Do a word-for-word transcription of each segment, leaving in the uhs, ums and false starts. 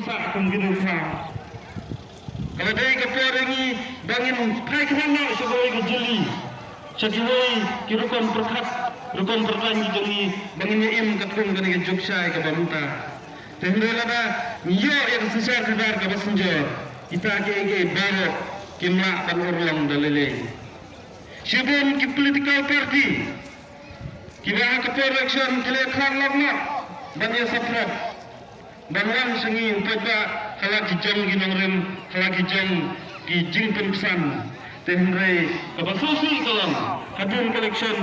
Sa kum ki dei sa. Ka la dei ka por ïa ngi ba ngin phai khnang noh sha kawei ka jylli, sha kiwei ki rukom pyrkhat, rukom pyrkhat ki jong ngi, ba ngin ïa im katkum kane ka juk shai kaba mynta. Te hynrei lada ngi ïoh ïa ka synshar khadar kaba synjor, kita kiei kiei baroh kim lah ban urlong da lei lei. Shibun ki political party kiba ha ka por election ki la khlad lok noh ban ïa support, ban wan sha ngi u paidbah ha la ki jong ki nongrim, ha la ki jong ki jingpynsan. Te hynrei kaba sngewsih ka long, hadien ka election.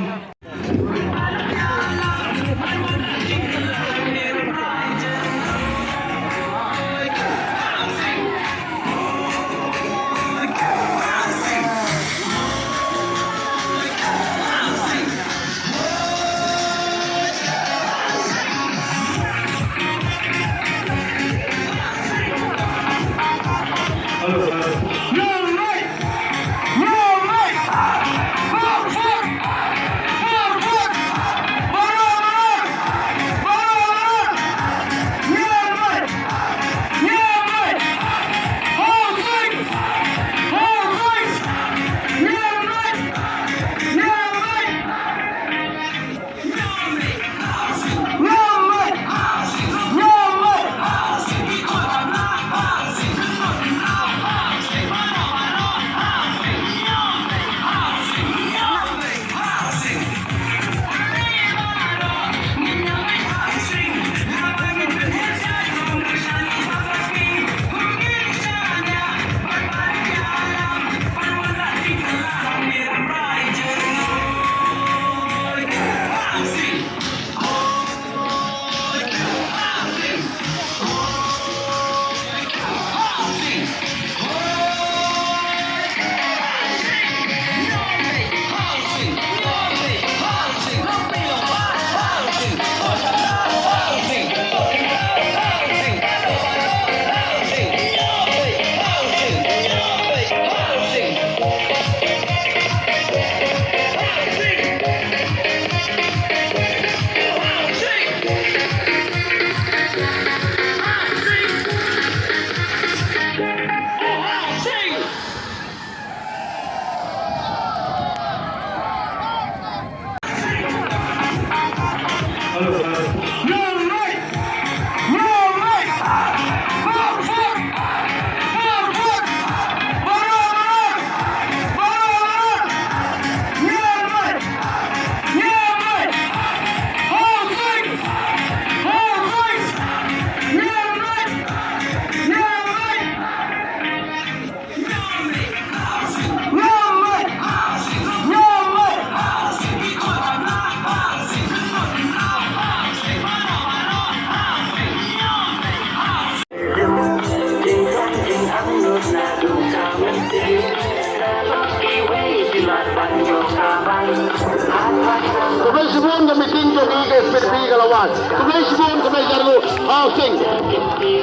Khublei shibun ka meeting jong ngi ka S P D P ka la wan. Khublei shibun, khublei ïa u housing.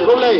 Khublei.